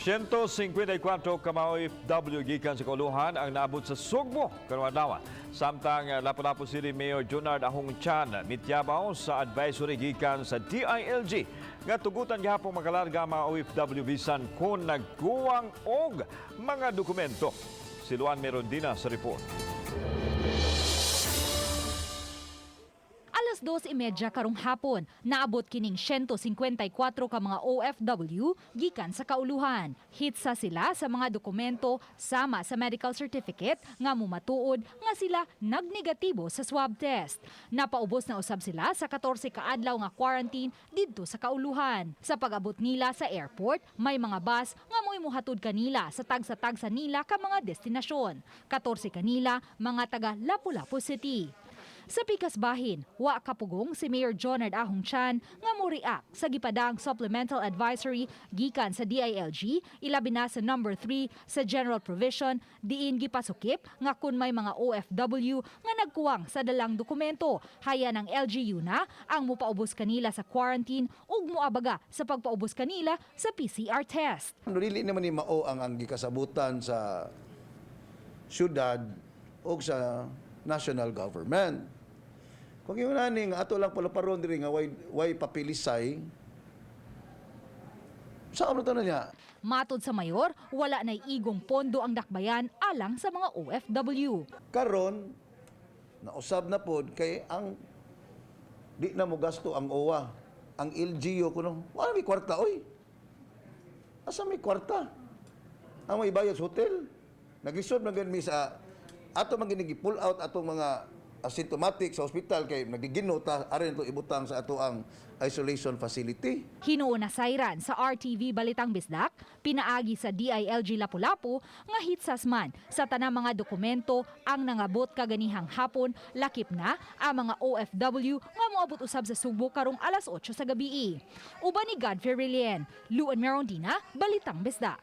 154 ka mga OFW gikan sa kauluhan ang naabot sa Sugbo karong adlaw. Samtang Lapu-Lapu City Mayor Junard Ahong Chan mityabaw sa advisory gikan sa DILG nga tugutan gihapon makalarga ang mga OFW bisan kung nagkuwang og mga dokumento. Si Luan Merondina sa report. Alas 2:30 karong hapon, naabot kining 154 ka mga OFW gikan sa kauluhan. Hitsa sila sa mga dokumento sama sa medical certificate nga mumatuod nga sila nagnegatibo sa swab test. Napaubos na usab sila sa 14 ka adlaw nga quarantine didto sa kauluhan. Sa pag-abot nila sa airport, may mga bus nga mo'y muhatod kanila sa tagsa-tagsa nila ka mga destinasyon. 14 kanila mga taga Lapu-Lapu City. Sa pikas bahin, wa kapugong si Mayor Jonard Ahong Chan nga mo-react sa gipadang supplemental advisory gikan sa DILG, ilabi na sa number 3 sa general provision diin gipasukip nga kun may mga OFW nga nagkuwang sa dalang dokumento, haya ng LGU na ang mupaubos kanila sa quarantine ug muabaga sa pagpaubos kanila sa PCR test. Dili naman ni mao ang gikasabutan sa syudad o sa national government. Kung yung nani nga ato lang palaparon diri nga way papilisay, saan to na niya? Matod sa mayor, wala na'y igong pondo ang dakbayan alang sa mga OFW. Karon nausab na pod kay ang di na mo gasto ang OWWA, ang LGU kuno. Wala may kwarta oy. Asa may kwarta? Ang may bayad sa hotel. Naglisod man gani mi sa ato man gini pull out atong mga asymptomatic sa hospital kay nagigino ta arin to ibutang sa ato ang isolation facility. Hinuon na sayran sa RTV Balitang Bisdak, pinaagi sa DILG Lapu-Lapu nga hitsas man sa tanang mga dokumento ang nangabot kaganihang hapon, lakip na ang mga OFW nga moabot usab sa Sugbo karong alas 8 sa gabi. Uban ni Godfrey Relien, Luan Merondina, Balitang Bisdak.